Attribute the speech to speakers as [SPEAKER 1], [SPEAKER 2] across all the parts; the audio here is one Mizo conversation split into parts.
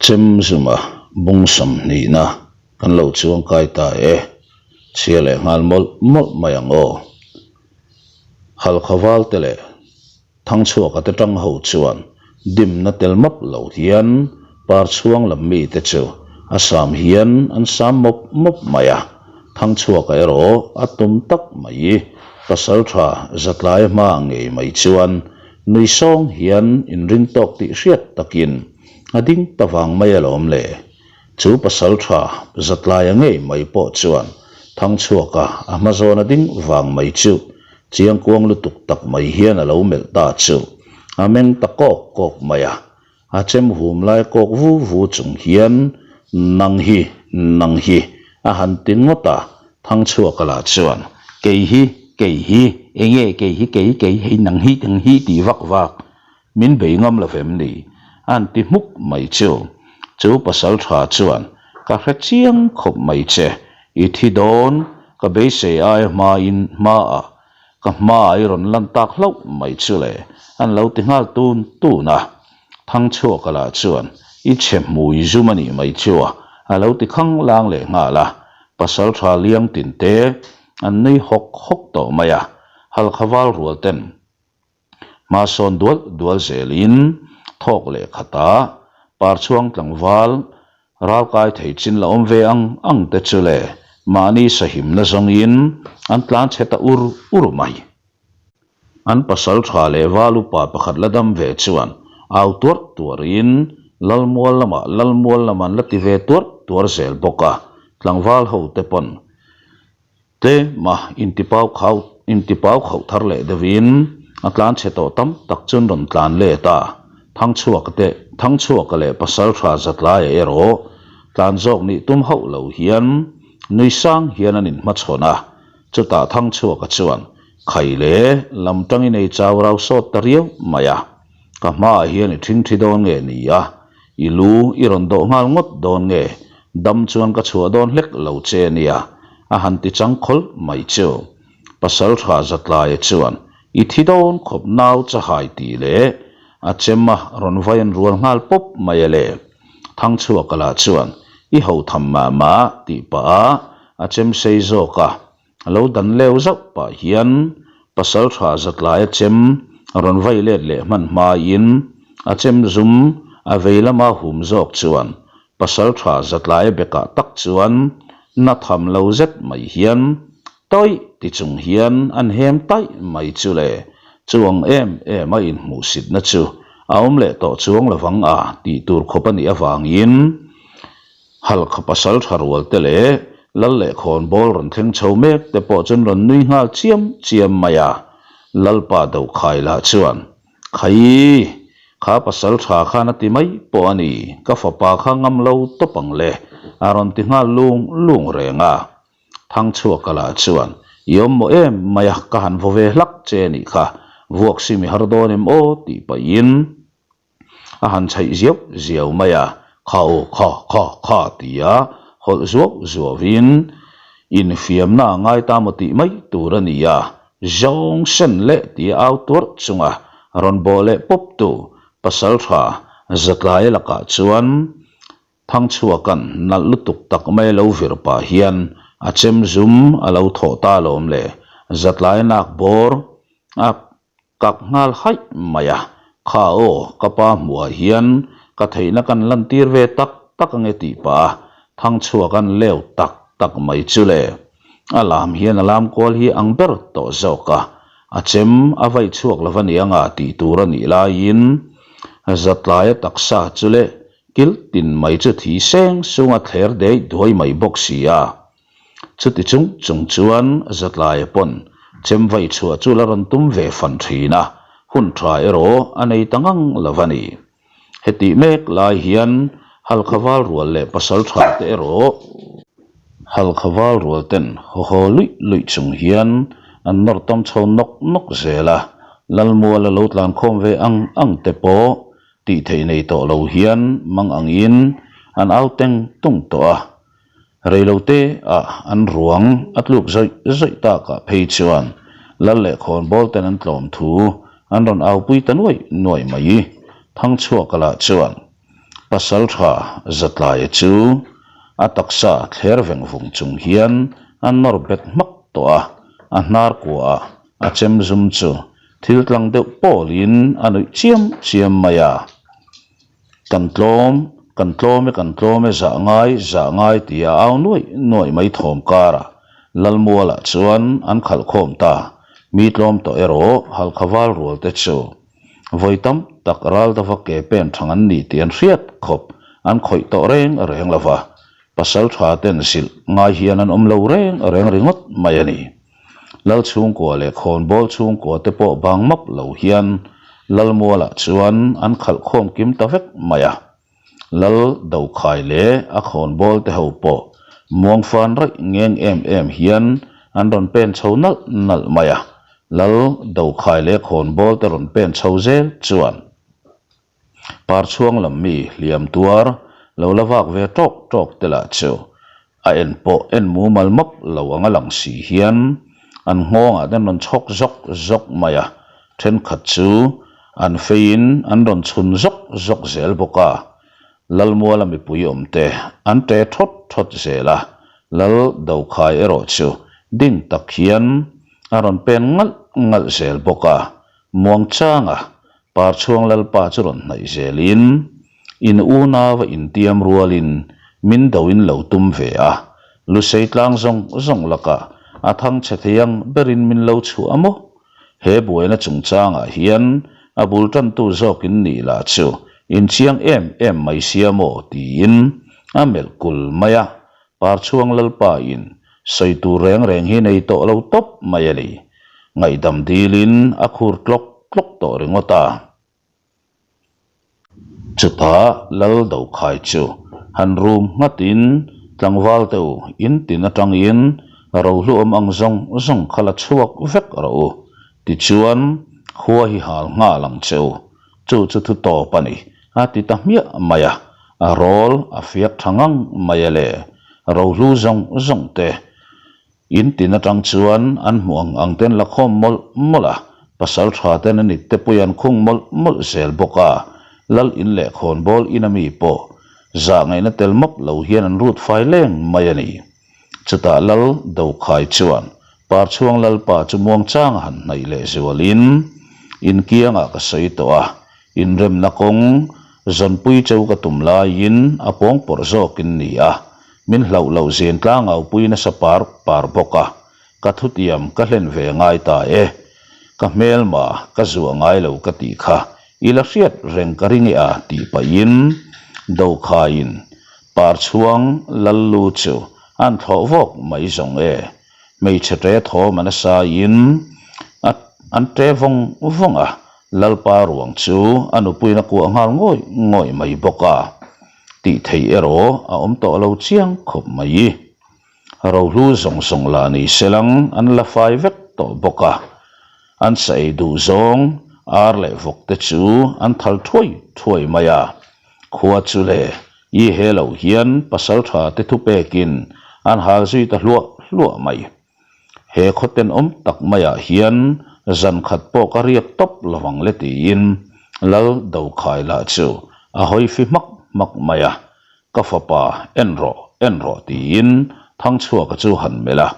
[SPEAKER 1] Chemzuma bung sawmhnihna kan lo chuang kai ta e, chhia leh nghal mawlh mawlh mai ang aw. Halkha valte leh Thangchhuaka te tang ho chuan dimna tel map lo hian Parchhuang lam mite chu a sam hian an sam mawp mawp mai a, Thangchhuaka erawh a tum tak mai. Pasaltha Zatlaia hma ngei mai chuan nui sawng hian inring tawk tih hriat takin a ding ta vang mai alawm le. Chu pasaltha Zatlaia ngei mai pawh chuan Thangchhuaka a hma zawn a ding vang mai chu Chiangkuang lutuk tak mai hian a lo melh ta chu a meng ta kawk kawk mai a, a chem hum lai kawk vu vu chung hian nang hi, nang hi a han ti ngawt a, Thangchhuaka lah chuan kei hi, kei hi, enge kei hi, kei, kei, hei nang hi, nang hi tih vak vak min bei ngam lo vem ni? a han ti hmuk mai chu. Chu pasal tha chuan ka hre chiang khawp mai che, i thi dawn, ka beisei aia hmain hmaah ka hmaah i rawn lan tak hlauh mai chu le, an lo ti nghal tun tun a. Thangchhuaka lah chuan i chhe hmui zum a nih mai chu a, a lo ti khang lang leh nghal a. Pasal tha liang tin te an nui hawk hawk tawh mai a, halkha val rual ten Hmasawn dual dual zelin thawk leh khatah Parchhuang tlangval ralkai thei chin la awm ve ang ang te chu le mahni sahimna zawngin an tlan chhe ta ur ur mai. An pasal tha leh val upa pakhat la dam ve chuan au tuarh tuarin Lalmual lamah Lalmual lam an la ti ve tuarh tuar zel bawk a, tlangval ho te pawn Tlema intipau khau intipau khauh thar leh deuhin a tlan chhe tawh tam tak chuan rawn tlan let a, Thangchhuaka te Thangchhuaka leh Pasaltha Zatlaia erawh tlan zawk nih tum hauh lo hian nui sang hian an inhmachhawn a, chutah Thangchhuaka chuan khai le lam tangin ei chau rau sawt ta riau mai a, ka hmaah hian i thingthi dawn nge ni a, I lu i rawn dawh nghal ngawt dawn nge? Dam chuan ka chhuah dawn hlek lo che nia, a han ti chang khawl mai chu. Pasal tha Zatlaia chuan i thi dawn khawp nau chahai tih leh a chem a rawn vai an rual nghal pawp mai a le. Thangchhuaka lah chuan i ho tham mah mah tih pah a a chem sei zawk a. A lo dan leu zauh pah hian pasal tha Zatlaia chem a rawn vai let leh hman hmain a chem zum a vei lama hum zawk chuan pasal tha Zatlaia bekah tak chuan na tham lo zet mai hian tawih ti chung hian an hem taih mai chu le chuang em em a inhmuhsitna chu a awm leh tawh chuang lovang a tih tur khawp a nih avangin Halkha pasal tha rual te leh Lal leh khawnbawl rawn thleng chho mek te pawh chuan rawn nui nghal chiam chiam mai a, Lalpa Dokhai lah chuan, Khaii, kha pasal tha khan a ti mai pawh a ni, ka fapa kha ngam lo tawp ang le, a rawn ti nghal lung lung reng a. Thangchhuaka lah chuan, I awm maw em mai a, ka han vaw ve hlak che a nih kha, vuak sim i har dawn em aw tih pahin, A han chhaih ziau ziau mai a, kha aw kha kha kha tia hawlh zuau zuauin infiamna a ngai ta maw tih mai tur a ni a, zawng sen leh tia au tuarh chunga rawn bawh leh pawp tu pasaltha Zatlaia lakah chuan Thangchhuaka'n nalh lutuk tak mai lo vir pah hian a chem zum a lo thawh ta alawm le, Zatlaia nak bawr a Kak nghal haih mai a, Kha aw, ka pa hmuhah hian ka theihna kan lantir ve tak tak ange tih pah a, Thangchhuak an leu tak tak mai chu le. A lam hian a lam kual hi ang ber tawh zawk a, a chem a vaih chhuak lo va nia nga tih tur a nih laiin Zatlaia taksa chu le kil tin mai chu thi seng sung a thler dei duai mai bawk si a. Chuti chung chung chuan Zatlaia pawn chem vai chhuah chu la rawn tum ve fan thin a, hun tha erawh a nei ta ngang lo a ni. Hetih mek lai hian Halkha val rual leh pasal tha te erawh Halkha val rual ten haw haw luih luih chung hian an nawr tam chho nawk nawk zel a, Lalmuala lo tlankhawm ve ang ang te pawh tih theih nei tawh lo hian mang angin an au teng tung tawh a. Reilote ah an ruang a tluk zawih zawih tak ah phei chuan Lal leh khawnbawl ten an tlawm thu an rawn aupui ta nuai nuai mai. Thangchhuaka lah chuan. Pasalṭha Zatlaia chu a taksa thler veng vung chung hian a nawr bet hmak tawh a, a hnar kuaah a chem zum chu thil tlang deuh pawlin a nuih chiam chiam mai a. Kan tlawm, kan tlawm e, kan tlawm e, zah ngai, zah ngai tia au nuaih nuaih mai thawm karah Lalmualah chuan an khalh khawm ta. Mi tlawm tawh erawh Halkha val rual te chu vawi tam tak ral dava ke pen thang an ni tih an hriat khawp an khawih tawh reng reng lo va, pasal tha ten zilh ngai hian an awm lo reng reng ringawt mai a ni. Lal chhungkua leh khawnbawl chhungkua te pawh bang map lo hian Lalmualah chuan an khalh khawm kim ta vek mai a. Lal Dokhai leh a khawnbawl te ho pawh muangfan raih ngeng em em hian an rawn pen chho nalh nalh mai a. Lal Dokhai leh khawnbawl te rawn pen chho zel chuan Parchhuang lam mi hliam tuar lo la vak ve tawk tawk te lah chu a en pawh en mumal map lo anga lang si hian an nghawngah te an rawn chhawk zawk zawk mai a, thenkhat chu an feiin an rawn chhun zawk zawk zel bawk a. Lalmuala mipui awm te an ṭe thawt thawt zel a, Lal Dokhai erawh chu ding tak hian a rawn pen ngalh ngalh zel bawk a, Muangchanga Parchhuang Lalpa chu rawn hnaih zelin, In unau a intiam rualin min do in lo tum ve a, Lusei tlang zawng zawng lakah a thang chhe thei ang berin min lo chhuah a maw? He buaina chungchangah hian a bul tantu zawk in nih lah chu inchiang em em mai sia maw? tiin a melh kul mai a, Parchhuang Lalpa in sawi tur reng reng hi nei tawh lo tawp mai a ni. Ngaihdam dilin a khur tlawk tlawk tawh ringawt a. Chutah Lal Dokhai chu han rum nghatin tlangval te u in tin atangin rohlu awm ang zawng zawng kha la chhuak vek rawh u. Tichuan khua hi hal nghal ang che u. Chu chu thu tawp a ni, a ti ta hmiah mai a, a rawl a fiak tha ngang mai a le, rohlu zawng zawng te in tin atang chuan an hmuh ang ang ten la khawm mawlh mawlh a, pasal tha ten an it te pui an khung mawlh mawlh zel bawk a, lal in leh khawnbawl in ami pawh zah ngaihna tel map lo hian an rut fai leng mai a ni. Chutah Lal Dokhai chuan Parchhuang Lalpa chu muangchang a han hnaih leh zualin, Inkiangah ka sawi tawh a, inremna kawng zawnpui cheu ka tum laiin a pawngpawrh zawkin ni a, min hlauh loh zin tlangaupui nasa par par bawk a, ka thutiam ka hlen ve ngai ta e. Ka hmelma ka zuah ngai lo ka tih kha i la hriat reng ka ring e a tih pahin Dokhaiin Parchhuang Lallu chu an thlawh vawk mai zawng e. Hmeichhe ṭe thawm a nasa in a an ṭe vawng vawng a, Lalpa ruang chu a nupuiin a kuah nghal ngawih ngawih mai bawk a. Tih theih erawh a awm tawh lo chiang khawp mai. Rohlu zawng zawng lah ni selang an la fai vek tawh bawk a, an sa ei duh zawng ar leh vawk te chu an thal thuai thuai mai a. Khua chu le, i he lo hian pasal tha te thupekin an hal zui ta hluah hluah mai. He khaw tenawm tak maiah hian zan khat pawh ka riak tawp lovang le tiin Lal Dokhai lah chu a hawi fi hmak hmak mai a, Ka fapa, en rawh, en rawh tiin Thangchhuaka chu han melh a.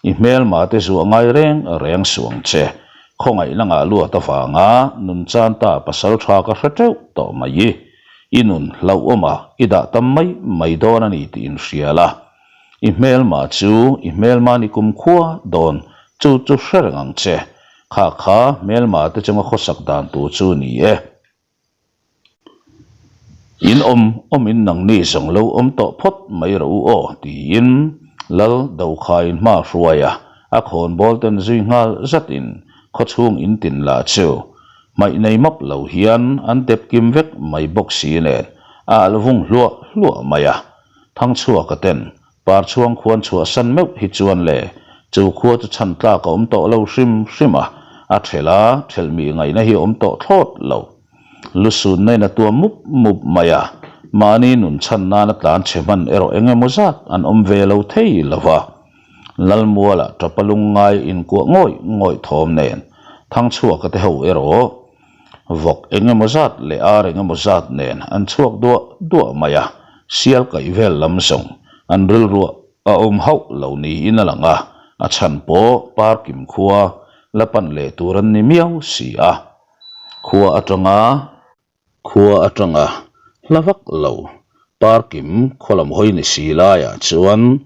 [SPEAKER 1] I hmelma te zuah ngai reng reng suang che. Khawngaihna ngah luat avanga nun chan ta pasal tha ka hre teuh tawh mai i. I nun hlauhawmah i dah tam mai mai dawn a ni tih inhria la. I hmelma chu i hmelma ni kumkhua dawn chu chu hre reng ang che. Kha kha hmelma te chunga khawsak dan tur chu ni e. In awm awmin nangni zawng lo awm tawh phawt mai rawh u aw tiin Lal Dokhaiin hma hruai a, a khawnbawl ten zui nghal zatin khawchhung in tin lah chu hmaih nei map lo hian an dep kim vek mai bawk si nen a alh vung hluah hluah mai a. Thangchhuaka ten Parchhuang khuan chhuahsan meuh hi chuan le, chu khua chu chhan tlak a awm tawh lo hrim hrim a, a ṭhelh a, ṭhelh mih ngaihna hi a awm tawh thlawt lo. Lusun nain a tuam mup mup mai a, mahni nun chhan nana tlan chhe hman erawh eng emaw zat an awm ve lo thei lo va. Lalmuala ṭapa lungngai inkuah ngawih ngawih thawm nen Thangchhuaka te ho erawh. Vawk eng emaw zat leh ar eng emaw zat nen an chhuak duah duah mai a, sial kaih vel lam zawng an rilruah a awm hauh lo niin a lang a, a chhan pawh Parkim khua la pan leh tur an ni miau si a. Khua atanga. Khua atanga hla vak lo Parkim khaw lam hawi ni si laiah chuan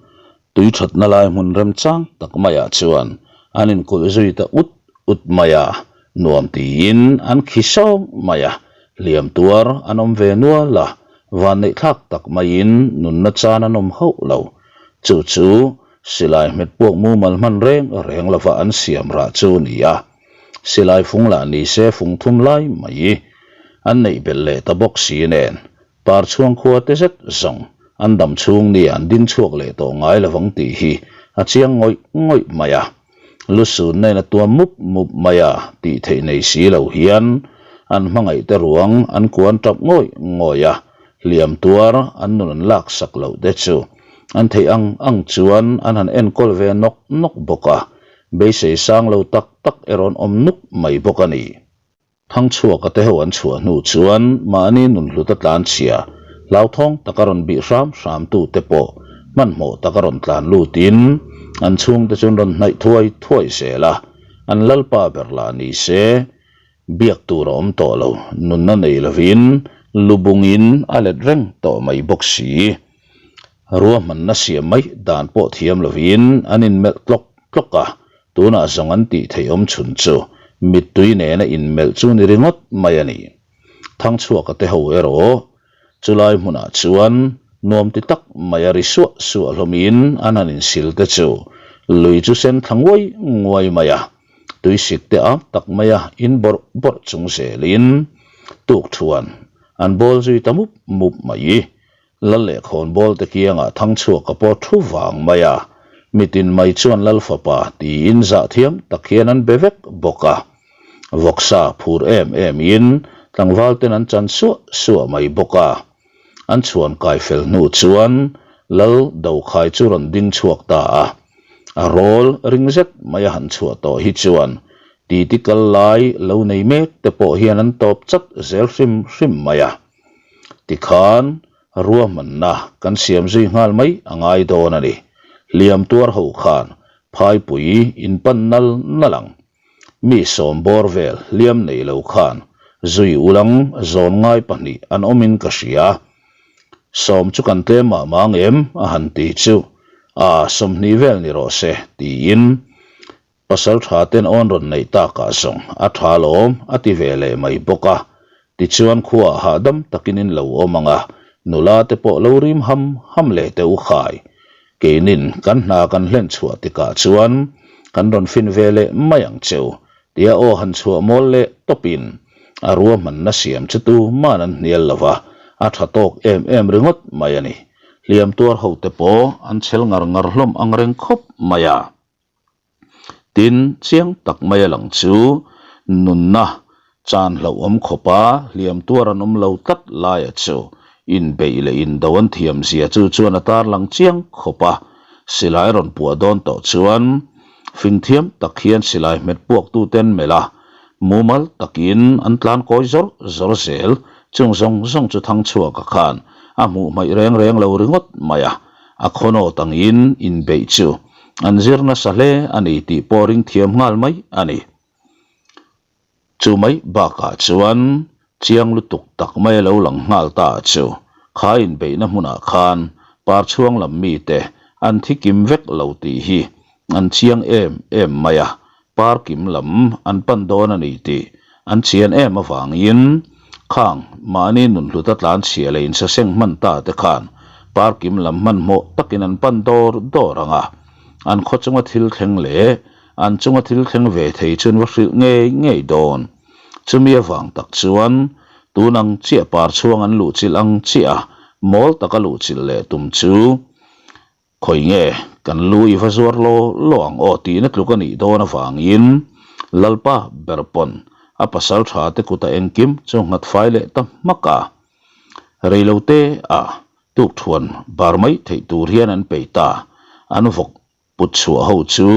[SPEAKER 1] tui thatna lai hmun remchang tak maiah chuan an inkulh zui ta ut ut mai a, nuam tiin an khi sawng mai a, hliam tuar an awm ve nual a, vanneih thlak tak maiin nunna chan an awm hauh lo. Chu chu silai hmet puak mumal hman reng reng lova an siam rah chu a ni a. Silai fung lah ni se fung thum lai mai an neih belh leh ta bawk si nen Parchhuang khua te zet zawng an dam chhung ni an ding chhuak leh tawh ngai lovang tih hi a chiang ngawih ngawih mai a. Lusun nen a tuam mup mup mai a tih theih nei si lo hian an hmangaih te ruang an kuan tap ngawih ngawih a, hliam tuar an nun an lak sak loh te chu an theih ang ang chuan an han enkawl ve nawk nawk bawk a, beisei sang lo tak tak erawh an awm nuk mai bawk a ni. Thangchhuaka te ho an chhuah hnu chuan mahni nunhlut a tlan chhia, hlauthawng taka rawn bih hram hram tu te pawh hmanhmawh taka rawn tlan lutin an chhungte chu an rawn hnaih thuai thuai zel a, an lalpa ber lah ni se biak tur a awm tawh lo, nunna nei lovin lubungin a let reng tawh mai bawk si. Ruahmanna siam mai dan pawh thiam lovin an inmelh tlawk tlawk a, Tunah zawng an tih theih awm chhun chu mittui nena inmelh chu ni ringawt mai a ni. Thangchhuaka te ho erawh chulai hmunah chuan nuam ti tak mai a ri suah suah hlawmin an han insil te chu lui chu sen thla nguai nguai mai a, tuisik te am tak maia in bawrh bawrh chung zelin tukthuan an bawl zui ta mup mup mai. Lal leh khawnbawl te kiangah Thangchhuaka pawh thu vang mai a, mitin mai chuan Lal fapa tiin zah thiam tak hian an be vek bawk a. Vawksa phur em em in tlangval ten an chan suah suah mai bawk a. An chhuan kai fel hnu chuan Lal Dokhai chu rawn ding chhuak ta a. A rawl ring zet mai a han chhuah tawh hi chuan titi kal lai lo nei mek te pawh hian an tawp chat zel hrim hrim mai a. Tikhan ruahmanna kan siam zui nghal mai a ngai dawn a ni. Hliam tuar ho khan phaipui in pan nal nal ang. Mi sawm bawr vel hliam nei lo khan zui ulang zawn ngai pahnih an awmin ka hria. Sawm chu kan tlem mah mang em a han ti chu a 20 vel ni rawh se tiin Pasal tha ten awn rawn neih takah zawng a tha lawm a ti ve leh mai bawk a. Tichuan khuaah hahdam takin in lo awm ang a, nula te pawh lo rim ham ham leh teh u khai. Keinin kan hna kan hlen chhuah tikah chuan kan rawn fin ve leh mai ang cheu tia aw han chhuah mawl leh tawpin a ruahmanna siam chu tuman an hnial lo va, a tha tawk em em ringawt mai a ni. Hliam tuar hote pawh an chhel ngar ngar hlawm ang reng khawp mai a. Tin, chiang tak mai a lang chu nunna chan hlauhawm khawpa hliam tuar an awm lo tlat laia chu inbeih leh indo an thiam zia chu chuan a tarlang chiang khawp a. Silai rawn puah dawn tawh chuan fing thiam tak hian silai hmet puaktuten melh a, mumal takin an tlan kawi zawr zawr zel. Chung zawng zawng chu Thangchhuaka khan a hmuh hmaih reng reng lo ringawt mai a. A khawnawt angin inbeih chu an zir nasa hle a ni tih pawh ring thiam nghal mai a ni. Chu mai bakah chuan chiang lutuk tak mai a lo lang nghal ta chu kha inbeihna hmunah khan Parchhuang lam mite an thi kim vek lo tih hi an chiang em em mai a, par kim lam an pan dawn a ni tih an chian em avangin khang mahni nunhluta tlanchhia leh insaseng hman ta te khan par kim lam hmanhmawh takin an pan dawr dawr ang a, an khaw chunga thil thleng leh an chunga thil thleng ve thei chu an va hrilh ngei ngei dawn. Chumi avang tak chuan tun ang chiah par chhuang an luhchilh ang chiah a, mawl taka luhchilh leh tum chu Khawi nge kan lu i va zuar law law ang aw tihna tluk a nih dawn avangin Lalpa ber pawn a pasal tha te kuta engkim chu nghat fai leh ta hmak a. Reilote ah tukthuan bar mai theih tur hian an peih ta. An vawk put chhuah ho chu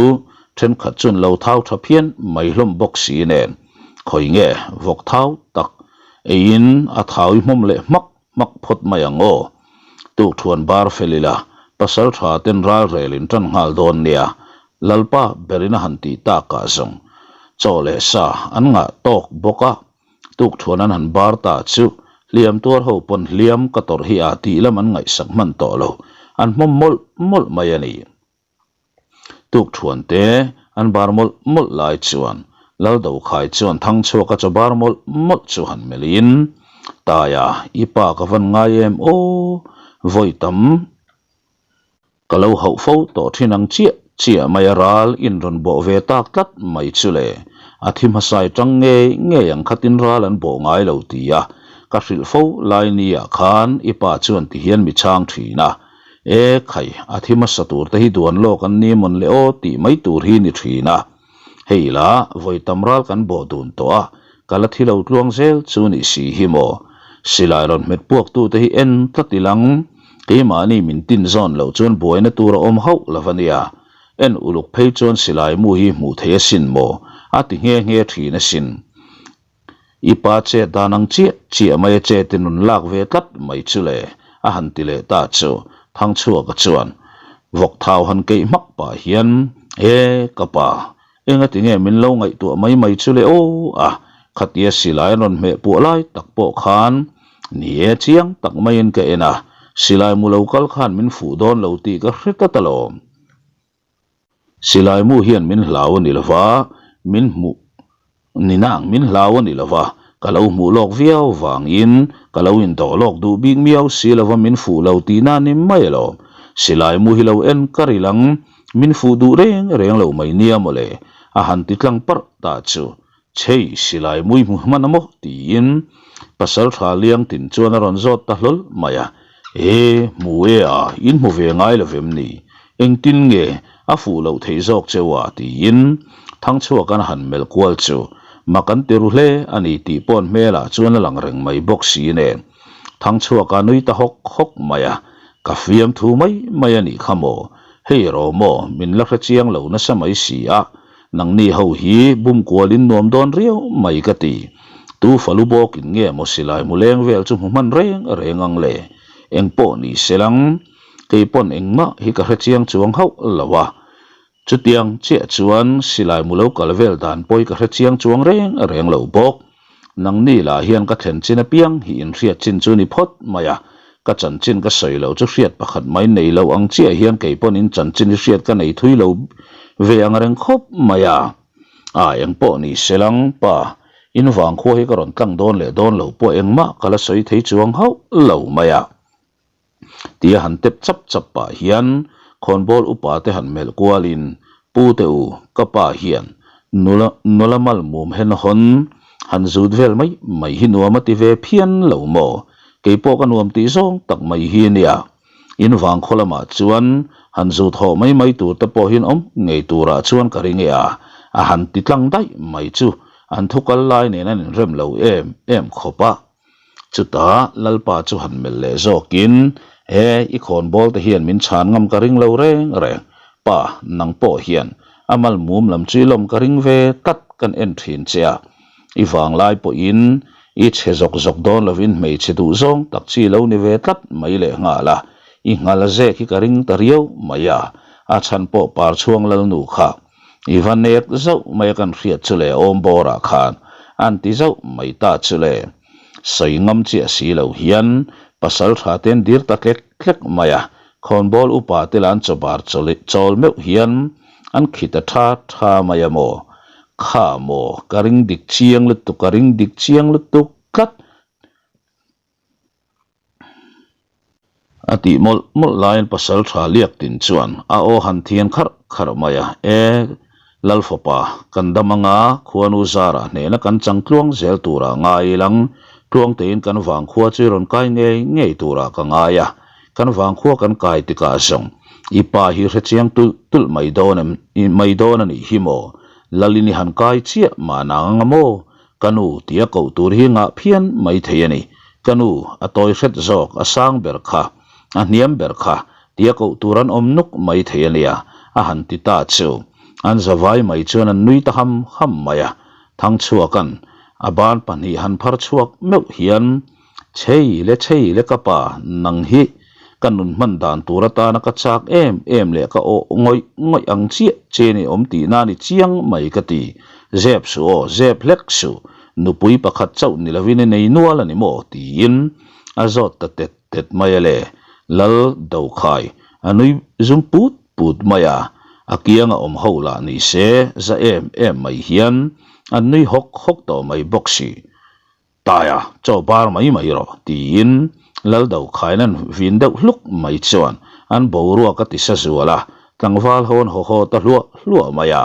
[SPEAKER 1] thenkhat chuan lo thau tha phian mai hlawm bawk si nen. Khawi nge vawk thau tak eiin a thau i hmawm leh hmak hmak phawt mai ang aw. Tukthuan bar fel ila, pasal tha ten ral rel in tan nghal dawn nia, Lalpa berin a han tih takah zawng chaw leh sa an ngah tawk bawk a, tukthuan an han bar ta chu hliam tuar ho pawn hliam ka tawrh hi a tih lam an ngaihsak hman tawh lo, an hmawm mawlh mawlh mai a ni. Tukthuan te an bar mawlh mawlh lai chuan Laldokhai chuan Thangchhuaka chaw bar mawlh mawlh chu han melhin, Taia, i pa ka van ngai em aw, vawi tam ka lo hauh fo tawh thin ang chiah chiah mai a ral in rawn bawh ve tak tlat mai chu le, a thi hmasai tang ngei ngei ang khatin ral an bawh ngai lo ti a, ka hrilh fo lai nia khan i pa chuan ti hian mi chhang thin a. E khai, a thi hmasa tur te hi duan lawk an ni mawn le aw tih mai tur hi ni thin a. Hei la, vawi tam ral kan bawh dun tawh a, ka la thi lo tluang zel chu nih si hi maw. Silai rawn hmet puak tu te hi en tlat ilang, keimahni min tin zawn loh chuan buaina tur a awm hauh lo va nia. En uluk phei chuan silai mu hi hmuh theih asin maw, a ti nghe nghe thin asin. I pa chet dan ang chiah chiah mai a chet in rawn lak ve tlat mai chu le, a han ti leh ta chu Thangchhuaka chuan vawk thau han keih hmak pah hian, E ka pa, engati nge min lo ngaihtuah mai mai chu le aw a, khatia silai an rawn hmeh puah lai tak pawh khan ni e chiang tak maiin ka en a, silai mu lo kal khan min fuh dawn lo tih ka hre tlat alawm. Silai mu hian min hlau a ni lo va, min hmuh ni nang min hlau a ni lo va, ka lo hmuh lawk viau vangin ka lo indawh lawk duh bik miau si lo va min fuh lo tihna ni mai alawm. Silai mu hi lo en ka ri lang, min fuh duh reng reng lo mai nia mawle, a han ti tlang parh ta chu. Chhei, silai mui hmu hman a maw? tiin pasal tha liang tin chuan a rawn zawt ta hlawl mai a. E, hmu e a, in hmu ve ngai lo vem ni? Engtin nge a fuh loh theih zawk cheu a? tiin Thangchhuaka'n a han melh kual chu mak an ti ru hle a ni tih paw'n hmelah chuan a lang reng mai bawk si nen. Thangchhuaka nui ta hawk hawk mai a, Ka fiamthu mai mai a nih kha maw? Hei rawh maw, min la hrechiang lo nasa mai si a, Nangni ho hi bum kualin nuam dawn riau mai ka ti. Tu falu bawkin nge maw silai hmu leng vel chu hmu hman reng reng ang le? Eng pawh ni se lang, kei pawn engmah hi ka hre chiang chuang hauh lo a. Chutiang chiah chuan silai mu lo kal vel dan pawh hi ka hre chiang chuang reng reng lo bawk. Nangni lah hian ka thlen chin apiang hi inhriat chin chu ni phawt mai a, ka chanchin ka sawi loh chu hriat pakhat mai nei lo ang chiah hian kei pawn in chanchin hi hriat ka nei thui lo ve ang reng khawp mai a. A engpawh ni se lang pa, in vangkhua hi ka rawn tlang dawn leh dawn lo pawh engmah ka la sawi thei chuang hauh lo mai a. Tia han tep chap chap pah hian khawnbawl upa te han melh kualin, Pu te u, ka pa hian nula nula mal mum hen hawn han zut vel mai mai hi nuam a ti ve phian lo maw? Kei pawh ka nuam tih zawng tak mai hi nia. In vang khaw lamah chuan han zut hawh mai mai tur te pawh hian awm ngei turah chuan ka ring e a, a han ti tlang daih mai chu an thu kal lai nen an inrem lo em em khawp a. Chutah Lalpa chu han melh leh zawkin, He, i khawnbawl te hian min chhan ngam ka ring lo reng reng. Pa, nang pawh hian a mal mum lam chu i lawm ka ring ve tlat kan en thin che a. I vanglai pawhin i chhe zawk zawk dawn lovin hmeichhe duh zawng tak chi lo ni ve tlat mai leh nghal a. I nghal zek hi ka ring ta riau mai a, a chhan pawh Parchhuang Lalnu kha I va nek zauh mai a kan hriat chu le awm bawrah khan an ti zauh mai ta chu le. Sawi ngam chiah si lo hian pasal tha te an dir ta tlek tlek mai a, khawnbawl upa te lah an chawbar chawl meuh hian an khi ta tha tha mai a maw? Kha maw ka ring dik chiang lutuk ka ring dik chiang lutuk tlat. A tih mawlh mawlh laiin pasal tha liak tin chuan a aw han thian kharh kharh mai a, E, Lalfapa, kan dam anga khuanu zarah hnehna kan chang tluang zel turah ngai ilang, tluangtein kan vangkhua chu i rawn kai ngei ngei turah ka ngai a, kan vangkhua kan kai tikah zawng i pa hi hrechiang tulh tulh mai dawn em, mai dawn a nih hi maw? Lalin i han kai chiah mah nang anga maw? Ka nu tia koh tur hi ngah phian mai thei a ni. Ka nu, a tawi hret zawk, a sang ber kha, a hniam ber kha, tia koh tur an awm nuk mai thei a nia, a han ti ta chu. An zavai mai chuan an nui ta ham ham mai a. Thangchhuaka'n. A ban pahnih han phar chhuak meuh hian, Chhei le chhei le ka pa, nang hi ka nun hman dan tur atana ka chak em em leh ka awh ngawih ngawih ang chiah che ni awm tihna ni chiang mai ka ti. Zep suh aw, zep hlek suh, nupui pakhat chauh ni lovin i nei nual a ni maw? tiin a zawt ta tet tet mai a le. Lal Dokhai a nui zum put put mai a, a kianga awm ho lah ni se za em em mai hian an nui hawk hawk tawh mai bawk si. Taia, chaw bar mai mai rawh, tiin Lal Dokhai'n an vin deuh hluk mai chuan an boruak a ti sa zual a, tlangval ho an haw haw ta hluah hluah mai a.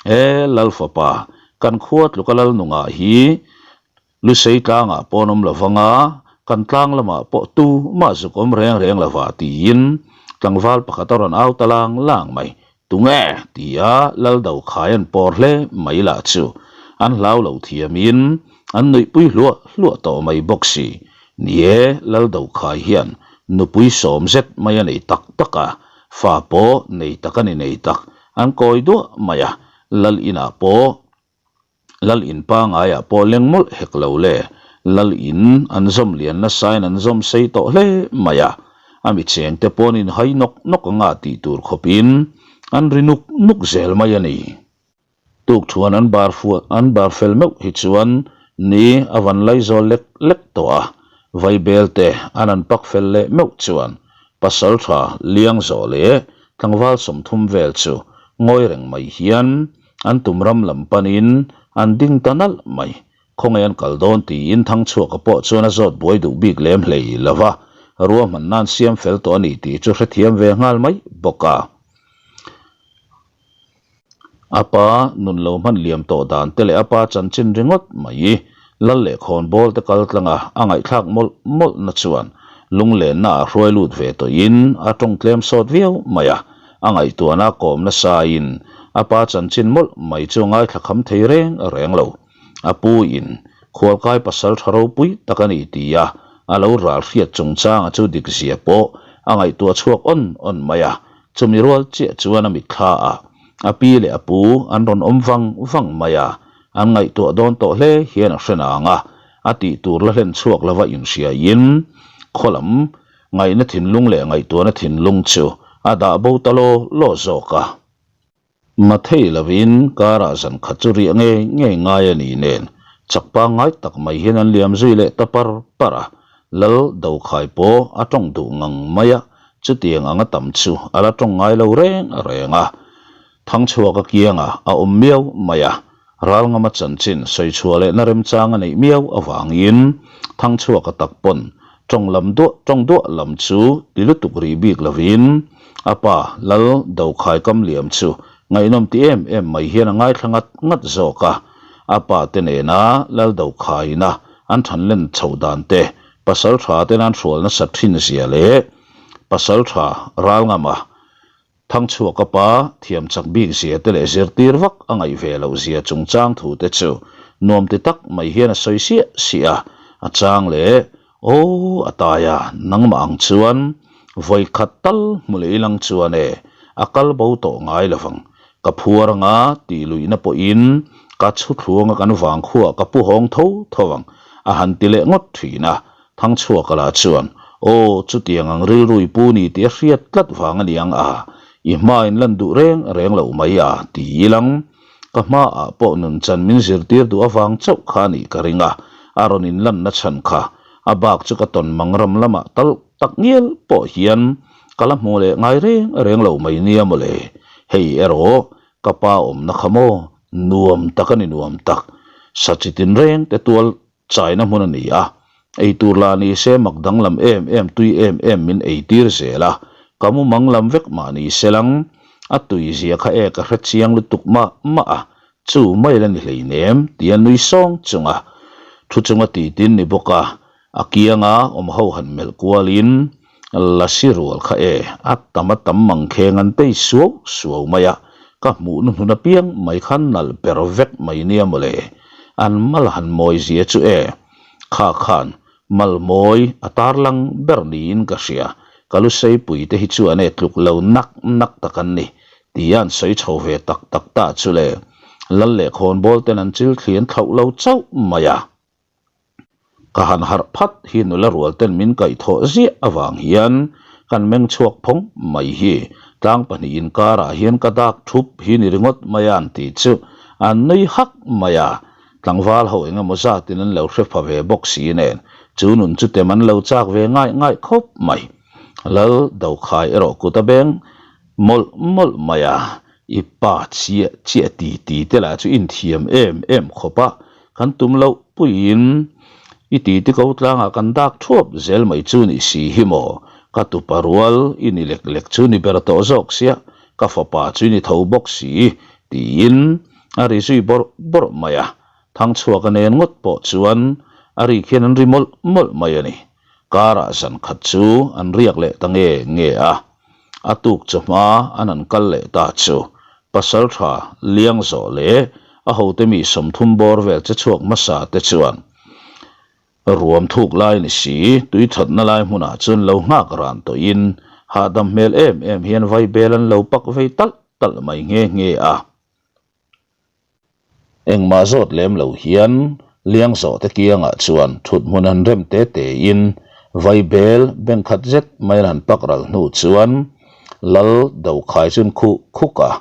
[SPEAKER 1] E, Lal fapa, kan khua tluka Lal nungah hi Lusei tlangah pawh an awm lo vang a, kan tlang lamah pawh tu mah zuk awm reng reng lo va tiin tlangval pakhat a rawn au ta lang lang mai. Tunge? tia Lal Dokhai an pawr hle mai lah chu an hlau lo thiamin an nuihpui hluah hluah tawh mai bawk si. Ni e, Lal Dokhai hian nupui sawm zet mai a nei tak tak a, fa pawh nei tak a ni nei tak, an kawi duah mai a, Lal inah pawh Lal in pangaiah pawh leng mawlh hek lo le, Lal in an zawm lian nasain an zawm sei tawh hle mai a, a mi chengte pawn in hai nawk nawk anga tih tur khawpin an ri nuk nuk zel mai a ni. Tukthuan an bar fuah an bar fel meuh hi chuan ni a van lai zawl lek lek tawh a, vaibel te an an pak fel leh meuh chuan pasaltha liang zawh leh tlangval 30 vel chu ngawi reng mai hian An tum ram lam panin an ding ta nalh mai. Khawnge an kal dawn tiin Thangchhuaka pawh chuan a zawt buai duh bik lem hlei lo va, ruahman nan siam fel tawh a ni tih chu hrethiam ve nghal mai bawk a. A pa nun lo hman liam tawh dan te leh a pa chanchin ringawt mai Lal leh khawnbawl te kal tlanga a ngaihthlak mawlh mawlh na chuan lunglenna ah hruai lut ve tawhin a tawng tlem sawt viau mai a. A ngaihtuahna a kawm nasain a pa chanchin mawlh mai chu a ngaithla kham thei reng reng lo. A pu in khualkai pasal tha ropui tak a ni ti a, a lo ral hriat chungchanga chu dik zia pawh a ngaihtuah chhuak awn awn mai a. Chumi rual chiah chuan a mitthla ah a pi leh a pu an rawn awm vang vang mai a, an ngaihtuah dawn tawh hle hian a hre nang a, a tih tur la hlen chhuak lova inhriain khaw lam Ngaihna thinlung leh ngaihtuahna thinlung chu a dah bo ta law law zawk a. Mathei lovin karah zan khat chu riah ngei ngei ngai a ni nen, chak pangngai tak mai hian an liam zui leh ta par par a. Lal Dokhai pawh a tawng duh ngang mai a, chutiang anga tam chu a la tawng ngai lo reng reng a. Thangchhuak a kiangah a awm miau mai a, Ralngama chanchin sawi chhuah lehna remchang a neih miau avangin Thangchhuaka tak pawn tawng lam duah tawng duah lam chu ti lutuk rih bik lovin a pa Lal Dokhai Kamliam chu ngaihnawm ti em em mai hian a ngaithla ngat ngat zawk a. A pa te nena Lal Dokhaiina an thanlen chhoh dan te, Pasaltha ten an hrual nasat thin zia leh Pasaltha Ralngama Thangchhuak a pa thiam chak bik zia te leh zirtir vak a ngaih ve loh zia chungchang thu te chu nuam ti tak mai hian a sawi siah siah a, a chang leh aw a tai a, nangmah ang chuan vawi khat tal hmu leh ilang chuan e a kal bo tawh ngai lo vang, ka phuar anga tih luihna pawhin ka chhu thluang a kan vangkhuah ka pu hawng tho tho ang a han ti leh ngawt thin a, Thangchhuaka lah chuan, Aw, chutiang ang rilru i pu ni tih a hriat tlat vang a ni ang a, i hma in lan duh reng reng loh mai a, ti ilang. Ka hmaah pawh nunchan min zirtir duh avang chauh kha a nih ka ring a, a rawn in lanna chhan kha a bak chu ka tawn mang ram lamah tal tak ngial pawh hian ka la hmu leh ngai reng reng lo mai nia mawle. Hei erawh ka pa awmna kha maw nuam tak a ni nuam tak, sa chi tinreng te tual Chaina hmun a ni a, eitur lah ni se mak danglam em em tui em em min eitir zel a, ka mu mang lam vek mah ni se lang, a tui zia kha e ka hre chiang lutuk mah mah a, chu mai la ni hleinem tia nui sawng chunga thu chunga ti tin ni bawk a, a kianga awm ho han melh kualin Lasi rual kha e, a tam a tam mang kheng an tei suau suau mai a, ka hmuh nu hnun apiang mai khan nalh ber vek mai nia mawle, an mal han mawi zia chu e, kha khan mal mawi a tarlang ber niin ka hria, ka lu seipui te hi chuan e tluk lo nak nak tak an ni, tia an sawi chho ve tak tak ta chu le. Lal leh khawnbawl ten an chil thli an thlauh lo chauh mai a. Ka han harh phat hi nula rual ten min kaihthawh ziah avang hian kan meng chhuak phawng mai hi tlang pahnih inkarah hian ka dak thup hi ni ringawt mai a an tih chu an nui hak mai a. Tlangval ho eng emaw zatin an lo hre pha ve bawk si nen chu nun chu tem an lo chak ve ngaih ngaih khawp mai. Lal Dokhai erawh kut a beng mawlh mawlh mai a, I pa chiah chiah ti ti te lah chu inthiam em em khawp a, kan tum loh puiin i ti ti ko tlangah kan dak thuap zel mai chu ni si hi maw, ka tupa rual i ni lek lek chu ni ber tawh zawk sia, ka fapa chu i ni tho bawk si tiin a ri zui bawrh bawrh mai a, Thangchhuaka nen ngawt pawh chuan a rik hian an ri mawlh mawlh mai a ni. Karah zan khat chu an riak leh ta nge nge a, a tuk chawhma an han kal leh ta chu Pasaltha Liangzawh leh a hote mi 30 bawr vel che chhuak hmasa te chuan ruam thuk lai ni si tui thatna lai hmunah chuan lo nghak ran tawhin hahdam hmel em em hian vaibel an lo pak vei talh talh mai nghe nghe a. Engmah zawt lem lo hian Liangzawh te kiangah chuan thut hmun han rem te te in vaibel beng khat zet mai an han pak ral hnu chuan Lal Dokhai chuan khuh khuk a,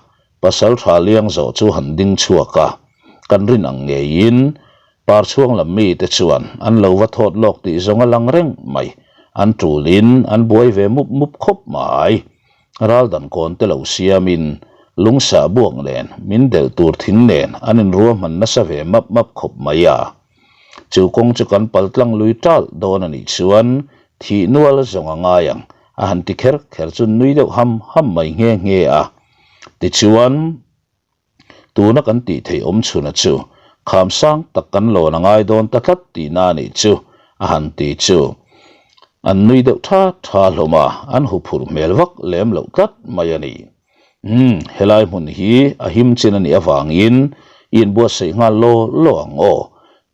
[SPEAKER 1] Pasaltha Liangzawh chu han ding chhuak a, kan rin ang ngeiin Parchhuang lam mite chuan an lo va thawt lawk tih zawng a lang reng mai, an tulin an buai ve mup mup khawp mai. Raldan kawn te lo siamin lungsa buak nen min delh tur thing nen an inruahman nasa ve map map khawp mai a. Chu kawng chu kan pal tlang lui ṭalh dawn a nih chuan thih nual zawng a ngai ang a han ti kher kher chu nui deuh ham ham mai nghe nghe a. Tichuan. Tuna kan tih theih awm chhuna chu kham sang tak kan lawn a ngai dawn ta tlat tihna a nih chu a han ti chu an nui deuh tha tha hlawm a, an huphurh hmel vak lem loh tlat mai a ni. Umm, helai hmun hi a him chin a nih avangin i inbuatsaih nghal law law ang aw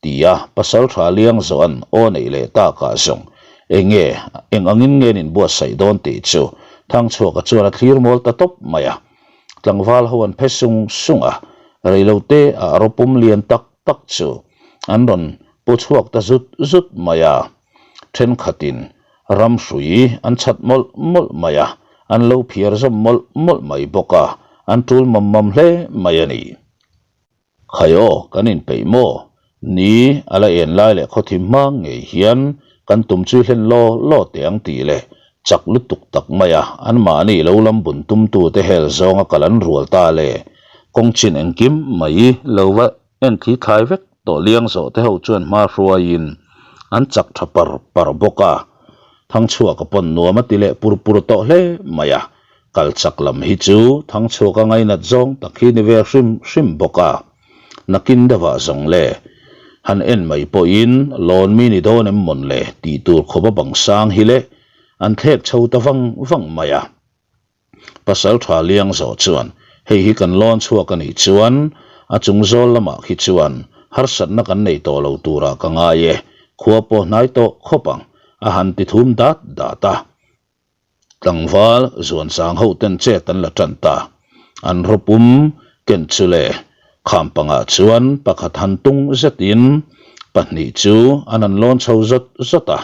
[SPEAKER 1] tia Pasaltha Liangzawhan aw neih leh takah zawng eng nge eng angin nge an inbuatsaih dawn tih chu Thangchhuaka chuan a thlir mawl ta tawp mai a. Tlangval ho an phe sung sung a, reilote ah rawpum lian tak tak chu an rawn pu chhuak ta zut zut mai a. Thenkhatin ram hrui an chhat mawlh mawlh mai a, an lo phiar zawm mawlh mawlh mai bawk a, an tul mam mam hle mai a ni. Khai aw, kan inpeih maw? Ni, a la en lai leh khawthim hma ngei hian kan tum chu hlen law law teh ang tih leh chak lutuk tak mai a, anmahni lo lam bun tumtute hel zawnga kal an rual ta le. Kawng chin engkim mai lo va en thli thlai vek tawh liang zawh te ho chuan hma hruaiin an chak tha par par bawk a, Thangchhuaka pawn nuam a ti leh pur pur tawh hle mai a. Kal chak lam hi chu Thangchhuak a ngainat zawng tak hi ni ve hrim hrim bawk a, nakin deuhah zawng le, han en mai pawhin lawn mi ni dawn em mawn le tih tur khawp a bang sang hi le an thlek chho ta vang vang mai a. Pasaltha Liangzawh chuan hei hi kan lawn chhuak a nih chuan a chung zawl lamah khi chuan harsatna kan nei tawh lo turah ka ngai e, khua pawh hnai tawh khawp ang a han ti thum dat dat a. Tlangval zuansang ho ten chet an la tan ta. An rawpum ken chu le kham pangah chuan pakhat han tung zetin pahnih chu an han lawn chho zawt zawt a,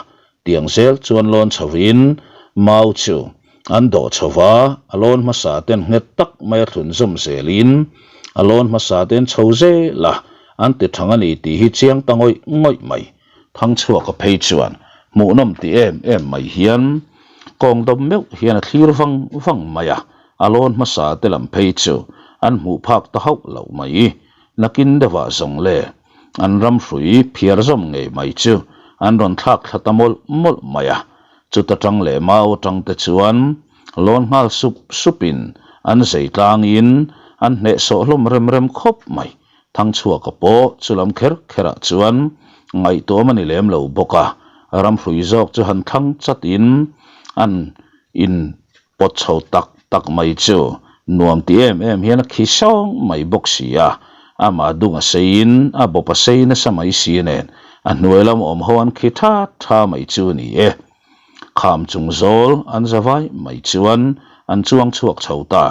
[SPEAKER 1] tiang zel chuan lawn chhovin mau chu an dawh chho va, a lawn hmasa ten nghet tak mai a thlun zawm zelin a lawn hmasa ten chho zel a, an ti thang a ni tih hi chiang ta ngawih ngawih mai. Thangchhuaka phei chuan hmuhnawm ti em em mai hian kawng dawm meuh hian a thlir vang vang mai a, a lawn hmasa te lam phei chu an hmuh phak ta hauh loh mai. Nakin deuhah zawng le an ram hrui phiar zawm ngei mai chu an rawn thlak thla ta mawlh mawlh mai a, chuta tang leh mau atang te chuan lawn nghal sup supin an zei tlangin an hnehsawh hlawm rem rem khawp mai. Thangchhuaka pawh chulam kher kherah chuan ngaihtuam a ni lem lo bawk a, ramhrui zawk chu han thlang chatin an in pawt chho tak tak mai chu nuam ti em em hian a khi sawng mai bawk si a, amah dung a seiin a bawp a sei nasa mai si nen a hnuai lam awm ho an khi tha tha mai chu a ni e. Kham chung zawl an za vai mai chuan an chuang chhuak chho ta.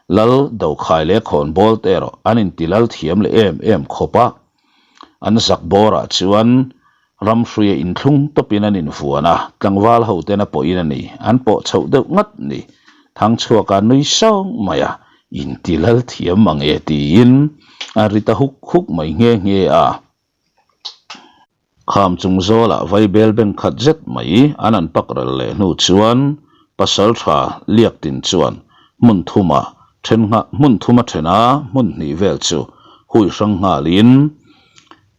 [SPEAKER 1] Lal Dokhai leh Khawnbawl te erawh an inti lal thiam leh em em khawp a. An zak bawrah chuan ramhruia inthlung tawpin an invuan a, tlangval hoten a pawhin a ni, an pawh chhoh deuh ngat ni. Thangchhuaka nui sawng mai a, inti lal thiam mang e tiin a ri ta huk huk mai nghe nghe a. Kham chung zawlah vaibel beng khat zet mai an an pak rel leh hnu chuan Pasaltha Liaktin chuan hmun thuma then nghah hmun thuma thena hmun hnih vel chu hui hrang nghalin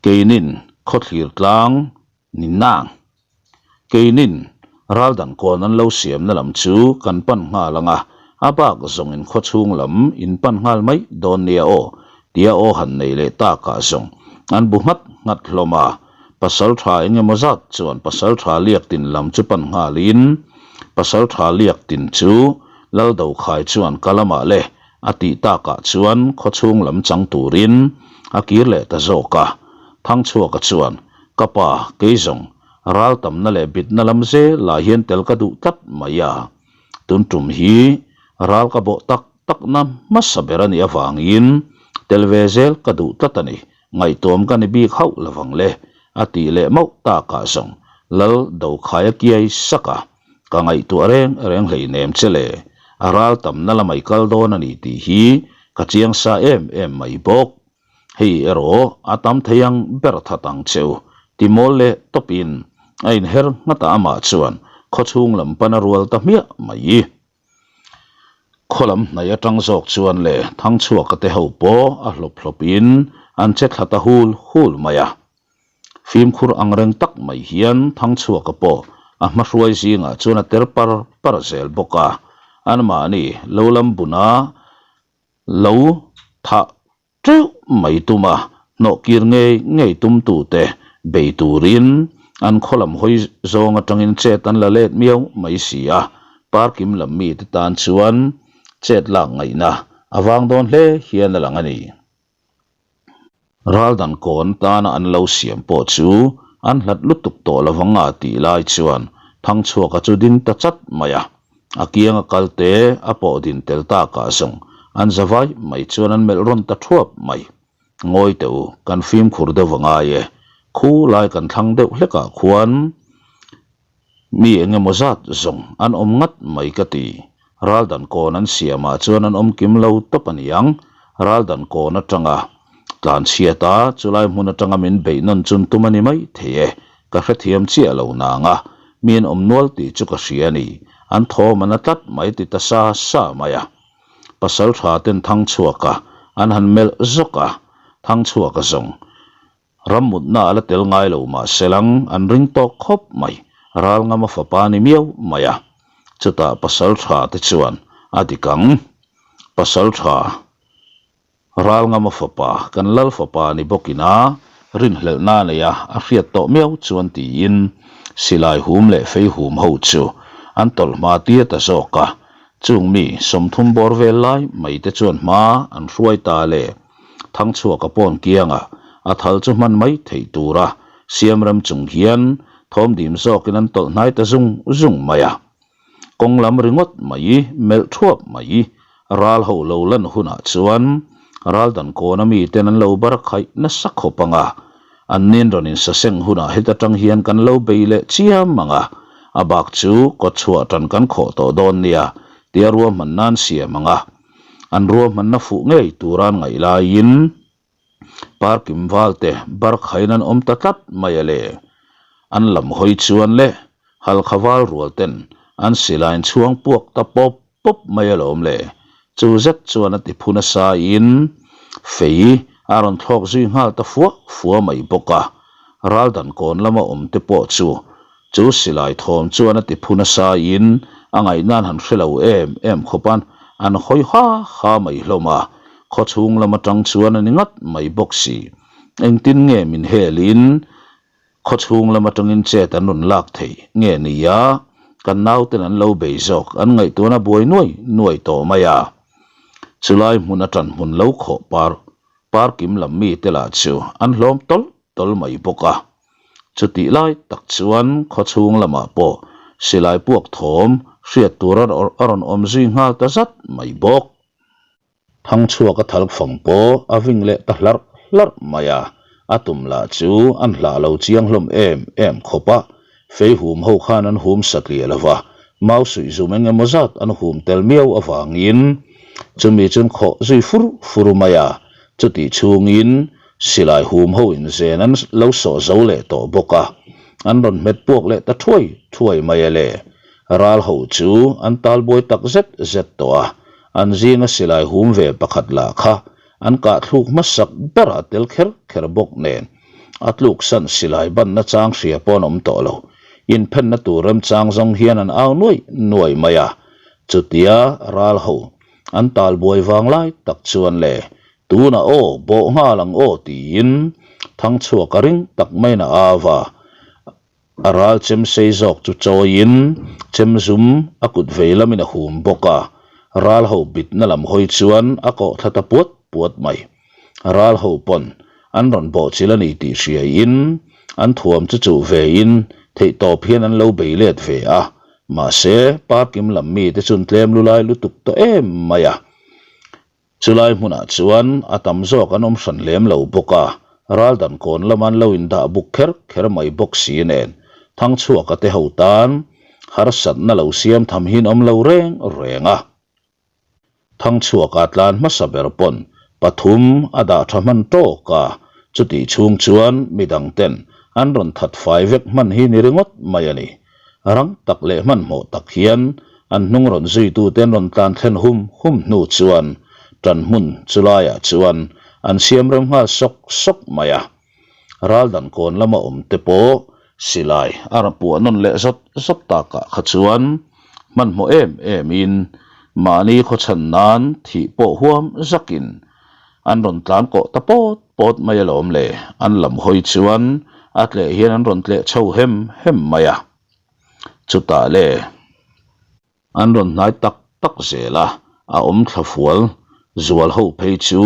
[SPEAKER 1] keinin khawthlir tlang ni nang Keinin raldan kawn an lo siamna lam chu kan pan nghal ang a, a bak zawngin khawchhung lam in pan nghal mai dawn nia aw, tia aw han nei leh takah zawng an bu nghat nghat hlawm a. Pasaltha eng emaw zat chuan Pasaltha Liaktin lam chu pan nghalin Pasaltha Liaktin chu Laldokhai chuan ka lamah le a tih takah chuan khawchhung lam chang turin a kir leh ta zawk a. Thangchhuaka chuan Ka pa, kei zawng, ral tamna leh bitna lam zelah hian tel ka duh tlat mai a. Tun tum hi ral ka bawh tak takna hmasa ber a nih avangin tel ve zel ka duh tlat a ni, ngaihtuam ka ni bik hauh lovang le, a tih leh mauh takah zawng Lal Dokhai a kiai sak a, ka ngaihtuah reng reng hleinem che le, a ral tamna lamai kal dawn a ni tih hi ka chiang sa em em mai bawk. Hei erawh a tam thei ang ber that ang cheu, ti mawl leh tawpin a inher nghat a amah chuan khawchhung lam pan a rual ta hmiah mai. Khaw lam hnaih atang zawk chuan leh Thangchhuaka te ho pawh a hlawp hlawpin an che thla ta hul hul mai a. Fimkhur ang reng tak mai hian Thangchhuaka pawh a hmahruai zingah chuan a ter par par zel bawk a, anmahni lo lam buna Lo thah teuh mai tum a, hnawh kir ngei ngei tumtute bei turin an khaw lam hawi zawng atangin chet an la let miau mai si a, parkim lam mite tan chuan chet lak ngaihna a vang dawn hle hian a lang a ni. Raldan kawn tana an lo siam pawh chu an hlat lutuk tawh lo vang a tih lai chuan Thangchhuaka chu ding ta chat mai a. A kianga kalte a pawh din tel takah zawng an za vai mai chuan an melh rawn ta thuap mai. Ngawi teh u, kan fimkhur deuh a ngai e. Khu lai kan thlang deuh hlekah khuan Mi eng emaw zat zawng an awm ngat mai ka ti. Raldan kawn an siamah chuan an awm kim lo tawp a niang. Raldan kawn atanga tlan chhiat a, chulai hmun atanga min beih nawn chun tum a ni mai thei e. Ka hrethiam chiah lo nang a, mi an awm nual tih chu ka hria a ni. An thawm an a tlat mai ti ta sa sa mai a. Pasal tha ten Thangchhuaka an han melh zawk a, Thangchhuaka zawng Rammutna a la tel ngai lo mah selang an ring tawk khawp mai, ral ngam a fapa ni miau mai a. Chutah pasal tha te chuan a dik ang. Pasal tha, ral ngam a fapa, kan lal fapa ni bawkin a rinhlelhna a nei a, a hriat tawh miau chuan tiin silai hum leh fei hum ho chu an tawlh hma tir ta zawk a. Chung mi 30 bawr vel lai mai te chuan hma an hruai ta le. Thangchhuaka pawn kianga a thal chu hman mai theih tura siamrem chung hian thawmdim zawkin an tawlh hnai ta zung zung mai a. Kawng lam ringawt mai, melh thuap mai, ral ho lo lan hunah chuan ral dan kawna miten an lo bar khaih nasa khawp ang a, an nin rawn insaseng hunah heta tang hian kan lo bei leh chiam ang a, a bak chu kawtchhuah tan kan khawh tawh dawn nia tia ruahman nan siam ang a. An ruahmanna fuh ngei tura an ngaih laiin Parkim Valte barkhain an awm ta tlat mai a le. An lam hawi chuan le Halkha val rual ten an silaiin chhuang puak ta pawp pawp mai alawm le. Chu zet chuan a ti phu nasa in fei a rawn thlawk zui nghal ta fua fua mai bawk a. Raldan kawn lama awm te pawh chu Chu silai thawm chuan a ti phu nasa in a ngaihna an han hre lo em em khawp a, an hawi ha ha mai hlawm a, khaw chhung lam atang chuan a ni ngat mai bawk si. Engtin nge min hel in khaw chhung lam atangin chet an rawn lak theih nge ni a, kan nauten an lo bei zawk an ngaihtuahna buai nuai nuai tawh mai a. Chulai hmun atan hmun lo khawh par parkim lam mite lah chu an hlawm tawlh tawlh mai bawk a. Chutih lai tak chuan khawchhung lamah pawh silai puak thawm hriat tur a rawn awm zui nghal ta zat mai bawk. Thangchhuaka thalkfang pawh a ving leh ta hlarh hlarh mai a, a tum lah chu an hlah lo chiang hlawm em em khawp a, fei hum ho khan an hum satliah lo va, mau suih zum eng emaw zat an hum tel miau avangin chumi chun khawh zui fur fur mai a, chutih chhungin silai hum ho inzen an lo sawh zo leh tawh bawk a, an rawn hmet puak leh ta thuai thuai mai a le. Ral ho chu an talbuai tak zet zet tawh a, an zinga silai hum ve pakhat lah kha an kah thluk hmasak berah tel kher kher bawk nen a tluksan silai banna chang hria pawh an awm tawh lo. Inphenna tur remchang zawng hian an au nuai nuai mai a, chutia ral ho an talbuai vang lai tak chuan le tunah aw bawh nghal ang aw tiin Thangchhuak a ring tak maiin a au a. A ral chem sei zawk chu chawiin chem zum a kut vei lamin a hum bawk a, ral ho bitna lam hawi chuan a kawh thla ta puat puat mai. Ral ho pawn an rawn bawhchilh a ni tih hriaiin an thuam chu chuh vein theihtawp hian an lo bei let ve a, mahse parkim lam mite chun tlem lulai lutuk tawh em mai a. Chulai hmunah chuan a tam zawk an awm hran lem lo bawk a, raldan kawn lama an lo indah buk kher kher mai bawk si nen Thangchhuaka te ho tan harsatna lo siam tham hi an awm lo reng reng a. Thangchhuaka tlan hmasa ber pawn pathum a dah tha hman tawk a, chutih chhung chuan midang ten an rawn that fai vek hman hi ni ringawt mai a ni. Rang tak leh hmanhmawh tak hian an hnung rawn zuitute an rawn tlan thlen hum hum hnu chuan tan hmun chu laiah chuan an siam rem nghal sawk sawk mai a. Raldan kawn lama awm te pawh silai a ra puah nawn leh zawt zawt takah kha chuan hmanhmawh em emin mahni khawchhan nan thih pawh huam zakin An rawn tlan kawh ta pawt pawt mai alawm le, an lam hawi chuan a tleh hian an rawn tleh chho hem hem mai a. Chutah le an rawn hnai tak tak zel a, a awm thla fual zual ho phei chu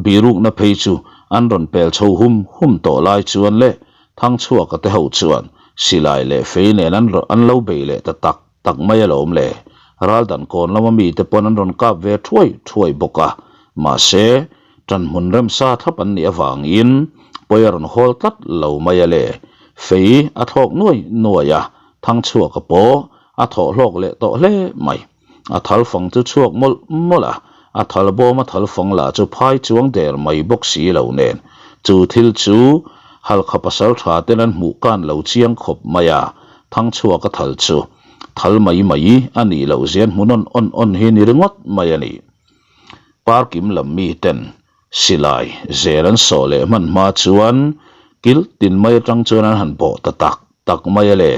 [SPEAKER 1] birukna phei chu an rawn pel chho hum hum tawh lai chuan le Thangchhuaka te ho chuan silai leh fei nen an lo bei leh ta tak tak mai alawm le. Raldan kawn lama mite pawn an rawn kap ve thuai thuai bawk a, mahse, ṭanhmun remsa thlap an nih avangin pawi a rawn hawl tlat lo mai a le. Fei a thlawk nuai nuai a, Thangchhuaka pawh a thawh hlawk leh tawh hle mai. A thal fang chu chhuak mawlh mawlh a, a thal bawm a thal fang lah chu phai chuang der mai bawk si lo nen, chu thil chu Halkha pasal tha ten an hmuh kan lo chiang khawp mai a, Thangchhuaka thal chu thal mai mai a nih loh zian hmu nawn awn awn hi ni ringawt mai a ni. Parkim lam mi ten silai zel an sawh leh hman hma chuan kil tin mai atang chuan an han bawh ta tak tak mai a le.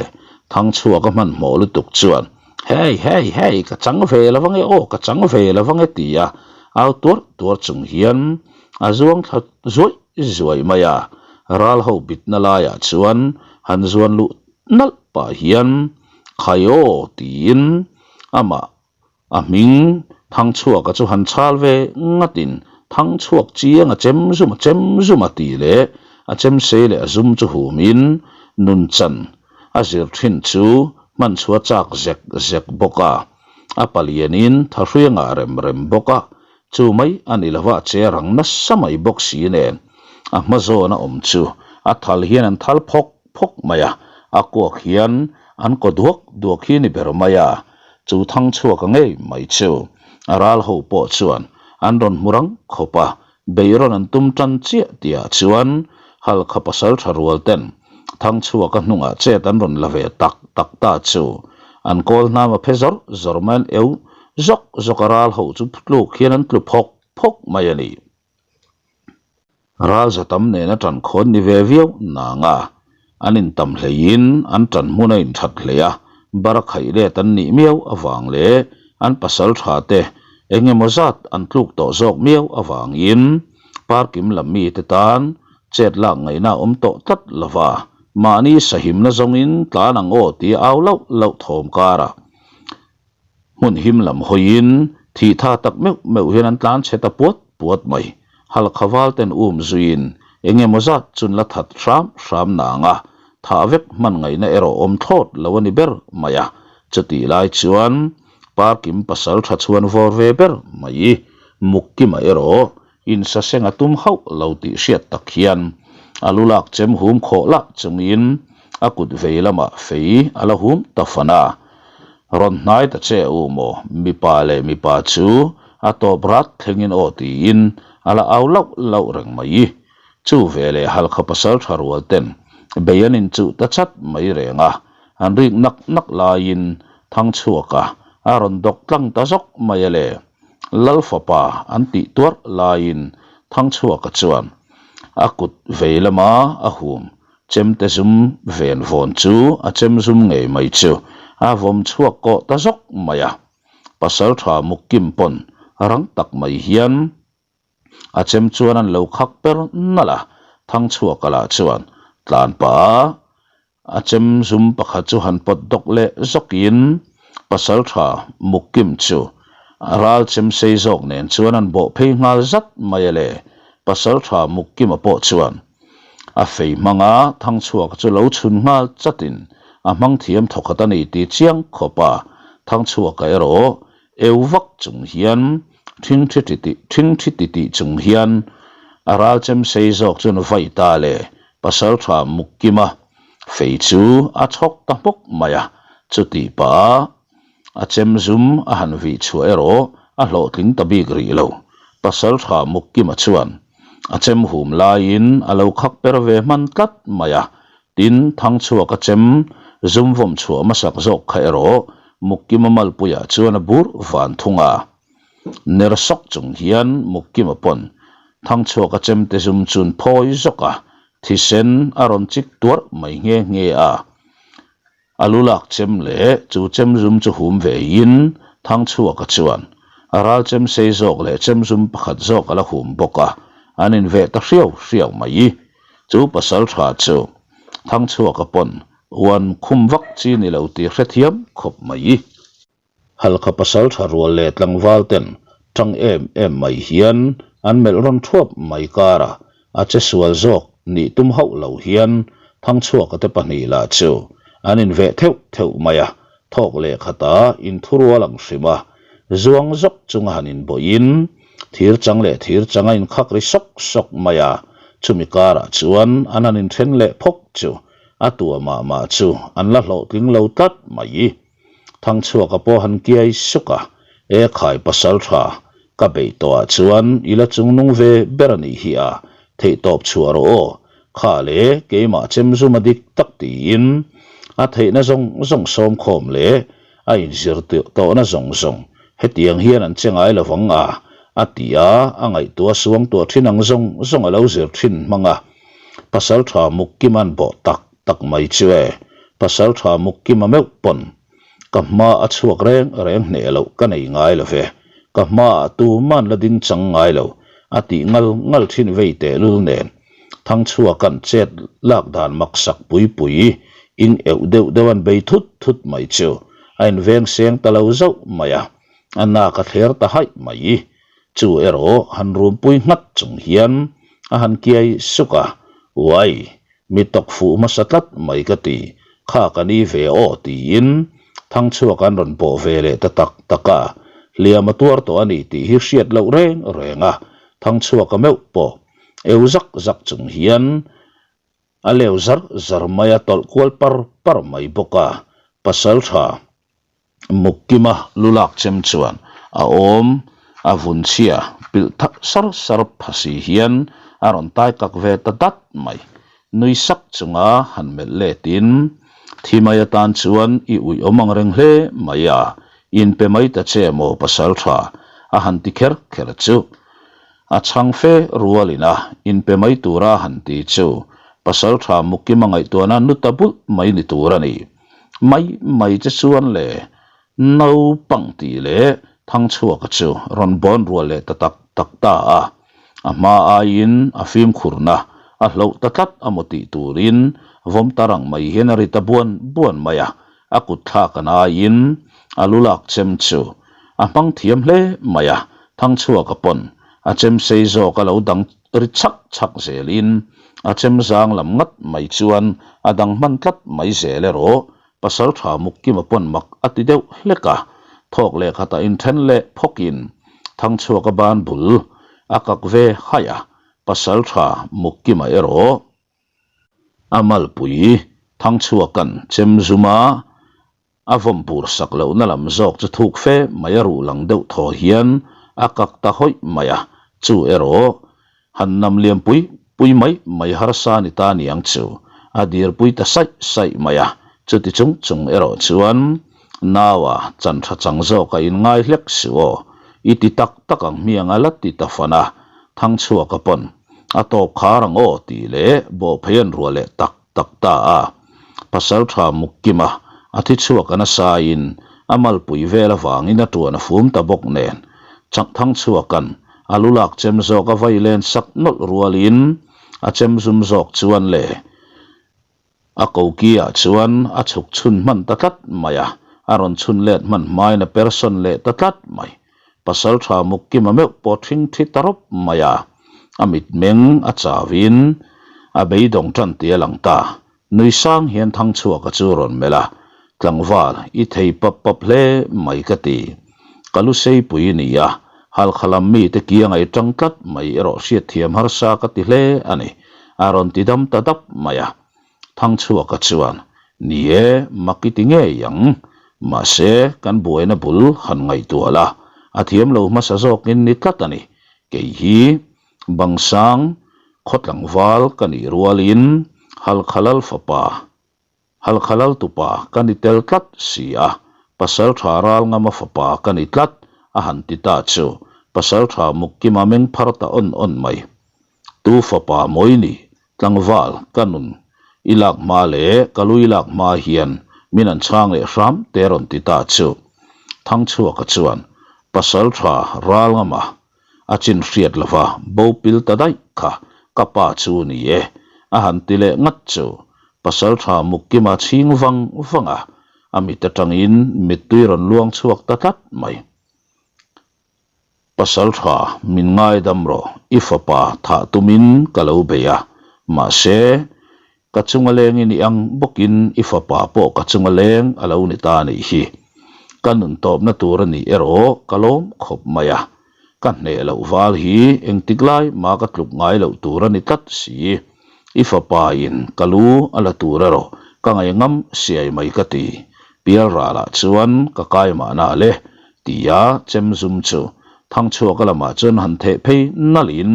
[SPEAKER 1] Thangchhuaka hmanhmawh lutuk chuan Hei hei hei ka chang ve lo ange aw ka chang ve lo ange ti a au tuar tuar chung hian a zuang thla zuaih zuaih mai a. Ral ho bitna laiah chuan han zuan luh nalh pah hian Khai aw tiin amah A hming Thangchhuaka chu han chhal ve ngatin Thangchhuak chiang a chem zum a chem zum a tih leh a chem sei leh a zum chu humin nunchan a zir thin chu hmanchhuah chak zek zek bawk a. A palianin thahruianga a rem rem bawk a, chu mai a ni lova a che rang nasa mai bawk si nen a hma zawn a awm chu a thal hian an thal phawk phawk mai a, a kuak hian an kaw duak duak hi ni ber mai a. Chu thang chhuak a ngei mai chu. A ral ho pawh chuan an rawn hmu rang khawp a, beirawn an tum tan chiah tihah chuan Halkha pasal tha rual ten thang chhuak a hnungah chet an rawn la ve tak tak ta chu an kawl hnam a phe zawr zawr mai an eu zawk zawk a ral ho chu tluk hian an tlu phawk phawk mai a ni. Ral za tam nena ṭan khawn ni ve viau nanga an intam hleiin an ṭan hmun a inthat hle a, bar khaih let an nih miau avang leh an pasal tha te eng emaw zat an tluk tawh zawk miau avangin parkim lam mite tan chet lak ngaihna a awm tawh tlat lova, mahni sahimna zawngin tlan ang aw tia au lauh lauh thawm karah Hmun him lam hawiin thih tha tak meuh meuh hian an tlan chhe ta puat puat mai. Halkha val ten um zuiin eng emaw zat chun la that hram hram nang a, thah vek hman ngaihna erawh awm thlawt lo a ni ber mai a. Chutih lai chuan Parkim pasal tha chhuan vawr ve ber mai. Mukkima erawh insaseng a tum hauh lo tih hriat tak hian a lu lak chem hum khawh lah chungin a kut vei lamah fei a la hum ta fan a. Rawn hnai ta che u maw, mipa leh mipa chu a tawp rat thlengin aw tiin a la au lauh lauh reng mai. Chu veleh Halkha pasal tha rual ten bei an inchuh ta chat mai reng a, an rik nak nak laiin Thangchhuaka a rawn dawk tlang ta zawk mai a le. Lal fapa an tih tuarh laiin Thangchhuaka chuan a kut vei lama a hum chemte zum ven vawn chu a chem zum ngei mai chu a vawm chhuak kawh ta zawk mai a. Pasal tha Mukkim pawn rang tak mai hian A chem chuan an lo khak per nalh a, Thangchhuaka lah chuan tlan pah a, a chem zum pakhat chu han pawt dawk leh zawkin Pasaltha Mukkim chu a ral chem sei zawk nen chuan an bawh phei nghal zat mai a le. Pasaltha Mukkima pawh chuan a fei hmanga Thangchhuaka chu lo chhun nghal chatin a hmang thiam thawkhat a ni tih chiang khawp a, Thangchhuaka erawh Eu vak chung hian thingthi titih thingthi titih chung hian a ral chem sei zawk chuan vai ta le pasaltha Mukkima fei chu a chhawk ta hmawk mai a, chutih pah a chem zum a han vih chhuah erawh a hlawhtling ta bik rih lo. Pasaltha Mukkima chuan a chem hum laiin a lo khak per ve hman tlat mai a, Tin, Thangchhuaka chem zum vawm chhuah hmasak zawk kha erawh Mukkima malpuiah chuan a bur van thung a. Ner sawk chung hian Mukkima pawn Thangchhuaka chem te zum chun phawi zawk a, thisen a rawn chik tuarh mai nghe nghe a. A lu lak chem leh chu chem zum chu hum ve in Thangchhuaka chuan a ral chem sei zawk leh chem zum pakhat zawk a la hum bawk a, an inveh ta hriau hriau mai. Chu pasal tha chu Thangchhuaka pawn uan khum vak chi ni lo tih hrethiam khawp mai. Halkha pasal tha rual leh tlangval ten tang em em mai hian an melh rawn thuap mai kara a che sual zawk nih tum hauh lo hian Thangchhuaka te pahnih lah chu an inveh theuh theuh mai a, thawk leh khata inthurual ang hrim a, zuang zawk chunga han inbawhin Thir chang leh thir chang a inkhak ri sawk sawk mai a, chumi karah chuan an han inthen leh phawk chu a tua mah mah chu an la hlawhtling lo tlat mai. Thangchhuaka pawh han kiai suk a, E khai pasal tha, ka beih tawhah chuan i la chungnung ve ber a nih hi a, theihtawp chhuah rawh aw, kha le keimah chemzuma dik tak tiin a theihna zawng zawng sawmkhawm leh A inzir tawhna zawng zawng hetiang hian an che ngai lo vang a, a ti a, a ngaihtuah suang tuah thin ang zawng zawng a lo zir thin hmang a. Pasaltha Mukkima'n bawh tak tak mai chu e, Pasaltha Mukkima meuh pawn ka hma a chhuak reng reng hneh loh ka nei ngai lo ve, ka hmaah tuman la ding chang ngai lo, a tih ngal ngal thin vei tehlul nen. Thangchhuaka'n chet lak dan maksak pui pui in euh deuh deuh an bei thut thut mai chu a inveng seng ta lo zauh mai a, a nak a thler ta haih mai. Chu erawh han rumpui nghat chung hian a han kiai suk a, Uai, mi tawk fuh hmasa tlat mai ka ti, kha ka ni ve aw tiin Thangchhuak an rawn pawh ve leh ta tak tak a, hliam a tuar tawh a ni tih hi hriat loh reng reng a, Thangchhuaka meuh pawh Eu zak zak chung hian a leu zar zar mai a, tawlh kual par par mai bawk a. Pasaltha Mukkima lu lak chem chuan a awm a vun chhia pilh thak sar sar pha si hian a rawn tai kak ve ta dat mai. Nui sak chunga han melh letin thi mai atan chuan i uih awm ang reng hle mai a, inpe mai ta che maw Pasaltha a han ti kher kher chu. A chhang fe rualin a inpe mai tura han ti chu Pasaltha Mukima ngaihtuahna nu ta bulh mai ni tur a ni. Mai mai che chuan le naupang tih leh Thangchhuaka chu rawn bawn rual leh ta tak tak ta a. A hma aiin a fimkhurna a hloh ta tlat a maw tih turin vawm ta rang mai hian a ri ta buan buan mai a. A kut thlak an aiin a lu lak chem chu a hmang thiam hle mai a, Thangchhuaka pawn a chem sei zawk a lo dang ri chhak chhak zelin a chem zang lam ngat mai chuan a dang hman tlat mai zel erawh Pasaltha Mukkima pawn mak a ti deuh hlek a, thawk leh khatah inthen leh phawkin. Thangchhuaka ban bul a kak ve haih a, Pasaltha Mukkima erawh a malpui Thangchhuakan chem zum a, A vawm bur sak lohna lam zawk chu thuk fe mai a ruh lang deuh thaw hian a kak ta hawih mai a, chu erawh han nam liam pui pui mai mai harsa ni ta niang chu a dir pui ta saih saih mai a, chuti chung chung erawh chuan naua chan tha chang zawk a inngai hlek suh aw, i ti tak tak ang hmiang a la ti ta fan a, Thangchhuaka pawn a tawp khar ang aw tih leh bawhphei an ruah leh tak tak ta a, Pasaltha Mukkima a thi chhuak a nasain a malpui vel avangin a tuan a fum ta bawk nen Chakthang chhuakan a lu lak chem zawk a vai len sak nawlh rualin a chem zum zawk chuan le a koki ah chuan a chhuk chhun hman ta tlat mai a, a rawn chhun let hman hmain a persawn leh ta tlat mai. Pasaltha Mukkima meuh pawh ṭhing thi ta rawp mai a, a mitmeng a chauin a beidawng ṭan tih a lang ta. Nui sang hian Thangchhuaka chu a rawn melh a, Tlangval, i thei pap pap hle mai ka ti. Ka lu seipui i ni a, Halkha lam mite kianga i ṭang tlat mai erawh hriatthiam harsa ka ti hle a ni, a rawn ti dam ta dap mai a. Thangchhuaka chuan, Ni e, mak i ti ngei ang. Mahse, kan buaina bul han ngaihtuah la, a thiam lo hmasa zawkin ni tlat a ni. Kei hi Bangsang khaw tlangval ka nih rualin Halkhalal fapa, Halkhalal tupa ka ni tel tlat si a, Pasaltha Ralngama fapa ka ni tlat, a han ti ta chu Pasaltha Mukkima meng phar ta awn awn mai. Tu fapa mawi ni? Tlangval, ka nun i lak hma leh ka lu i lak hma hian min an chhang leh hram te rawn ti ta chu. Thangchhuaka chuan pasal tha ral ngama a chin hriat lova bo pil ta daih kha ka pa chu ni e a han ti leh ngat chu. Pasal tha Mukkima chhing vang vang a, a mit atangin mittui rawn luang chhuak ta tlat mai. Pasal tha, min ngaidam rawh, i fapa thah tumin ka lo bei a, mahse, ka chunga leng i nih ang bawkin i fapa pawh ka chunga leng a lo ni ta anih hi. Ka nun tawpna tur a nih erawh ka lawm khawp mai a, ka hneh loh val hi engtik lai mah ka tluk ngai loh tur a ni tlat si. I fapa in ka lu a la tur erawh ka ngaih ngam siai mai ka ti. Pialralah chuan ka kai mahna le. Tia chem zum chu Thangchhuaka lamah chuan han theh phei nalhin,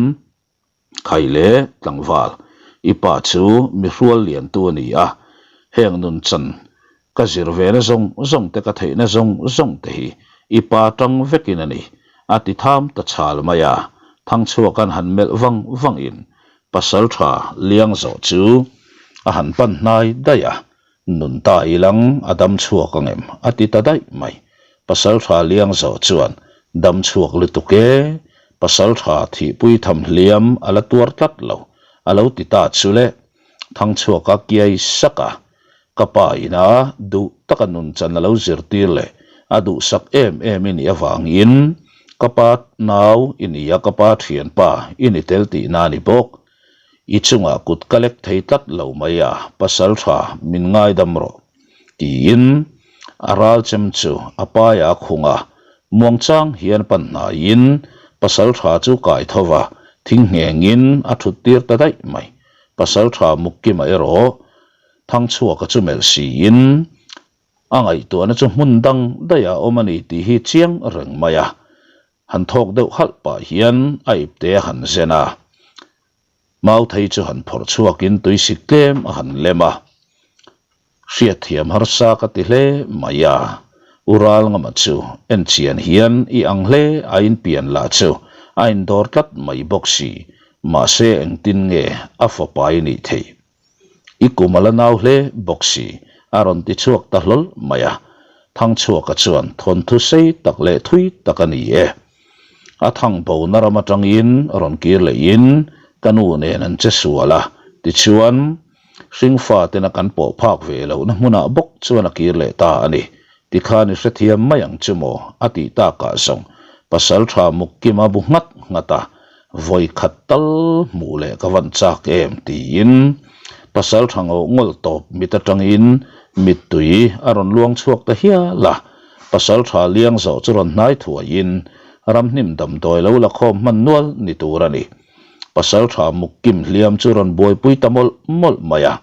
[SPEAKER 1] Khai le tlangval, i pa chu mi hrual liantu a ni a, heng nun chan ka zir vena zawng zawng te ka theihna zawng zawng te hi i pa tang vekin a ni, a ti tham ta chhal mai a. Thangchhuaka'n han melh vang vangin Pasaltha Liangzawh chu a han pan hnai daih a, Nun ta ilang a dam chhuak ang em? a ti ta daih mai. Pasaltha Liangzawh chuan, Dam chhuak lutuk e, Pasaltha thihpui tham hliam a la tuar tlat lo, a lo ti ta chu le. Thangchhuaka kiai sak a, ka pa ina duh taka nun chan a lo zirtir leh a duhsak em em i nih avangin ka pa nau i ni a, ka pa thianpa i ni tel tihna a ni bawk. I chungah kut ka lek thei tlat lo mai a, pasal tha min ngaidam rawh, tiin a ral chem chu a paia a khung a. Muangchang hian pan hnaiin pasal tha chu kai tho va, thing nghengin a thut tir ta daih mai. Pasal tha Mukkima erawh Thangchhuaka chu melh siin a ngaihtuahna chu hmun dang daih a awm a ni tih hi chiang reng mai a. Han thawk deuh halh pah hian a ipte a han zen a, Mauthei chu han phawrh chhuakin tuisik tlem a han lem a, Hriatthiam harsa ka ti hle mai a, U Ralngama chu en chian hian i ang hle a inpian lah chu a indawr tlat mai bawk si, mahse engtin nge a fapa i nih theih? I kum a la nau hle bawk si, a rawn ti chhuak ta hlawl mai a. Thangchhuaka chuan thawnthu sei tak leh thui tak a ni e. A thang bona ram atangin rawn kir lehin ka nu nen an che sual a, tichuan hringfa tena kan pawh phak ve lohna hmunah bawk chuan a kir leh ta a ni. Tikhan i hrethiam mai ang chu maw? a tih takah zawng Pasaltha Mukkima bu nghat nghat a, Vawi khat tal hmuh leh ka van chak em? tiin pasal tha ngawh ngawlh tawp mit atangin mittui a rawn luang chhuak ta hial a. Pasal tha liang zawh chu rawn hnai thuaiin. Ramhnim damdawi lo la khawm hman nual ni tur a ni. Pasaltha Mukkim hliam chu rawn buaipui ta mawlh mawlh mai a.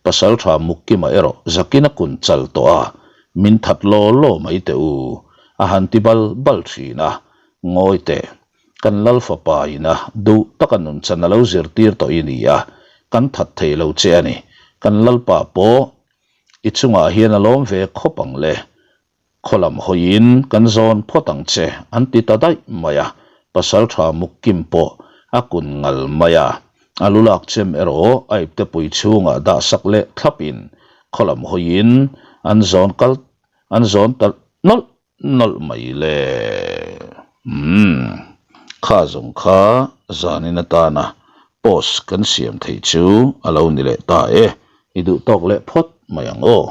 [SPEAKER 1] Pasaltha Mukkima erawh zakin a kun chal tawh a, min that law law mai teh u, a han ti bal bal thin a. Ngawi teh, kan Lal fapa ina duh taka nunchan a lo zirtir tawh i ni a, kan that thei lo che a ni. Kan Lalpa pawh i chungah hian a lawm ve khawp ang le. Khaw lam hawiin kan zawn phawt ang che an ti ta daih mai a, Pasaltha Mukkim pawh a kun ngal mai a, a lu lak chem erawh a iptepui chhungah dah sak leh thlapin khaw lam hawiin an zawn kal an zawn ta nawlh nawlh mai le. Umm, kha zawng kha zanin atana post kan siam theih chu a lo ni leh ta e, i duh tawk leh phawt mai ang aw.